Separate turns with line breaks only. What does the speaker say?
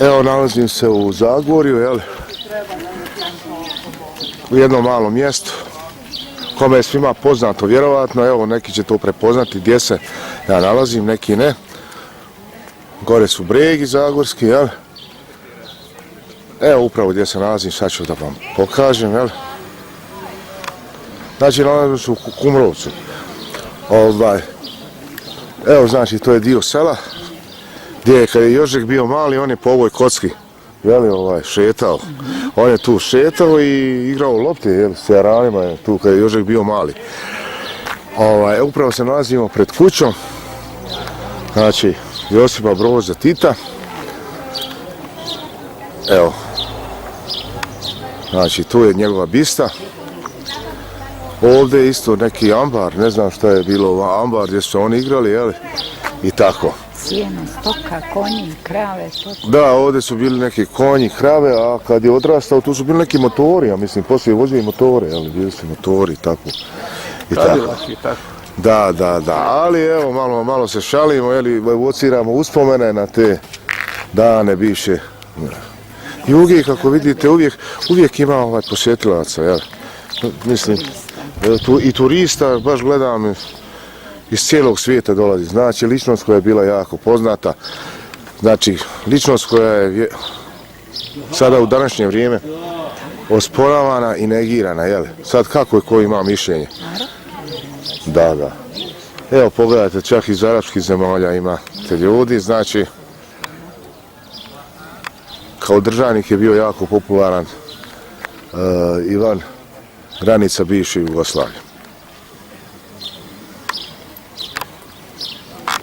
Evo, nalazim se u Zagorju, jel? U jednom malom mjestu, kome je svima poznato, vjerovatno, evo, neki će to prepoznati gdje se ja nalazim, neki ne. Gore su bregi zagorski, jel? Evo, upravo gdje se nalazim, sad ću da vam pokažem, jel? Znači, nalazim se u Kumrovcu. Evo, znači, to je dio sela, gdje je, kad je Jožek bio mali, on je po ovoj kocki, jel, šetao. On je tu šetao i igrao lopte, jel, s jaranima je tu, kad je Jožek bio mali. Upravo se nalazimo pred kućom, znači, Josipa Broza Tita. Evo, znači, tu je njegova bista. Ovdje je isto neki ambar, ne znam šta je bilo ambar gdje su oni igrali, jel, i tako.
Sjeno, stoka, konji, krave, to.
Da, ovdje su bili neki konji, krave, a kad je odrastao, tu su bili neki motori, ja mislim, poslije vozili motore, jel, bili su motori i tako. I tako. Da, ali evo, malo se šalimo, jel, evociramo uspomene na te dane bivše. I uvijek, kako vidite, uvijek ima posjetilaca, jel, mislim, i turista, baš gledam, iz cijelog svijeta dolazi. Znači, ličnost koja je bila jako poznata, znači, ličnost koja je sada u današnje vrijeme osporavana i negirana, jel? Sad kako je ko ima mišljenje? Da. Evo, pogledajte, čak iz arapskih zemalja ima te ljudi, znači, kao državnik je bio jako popularan i van granica bivše Jugoslavije.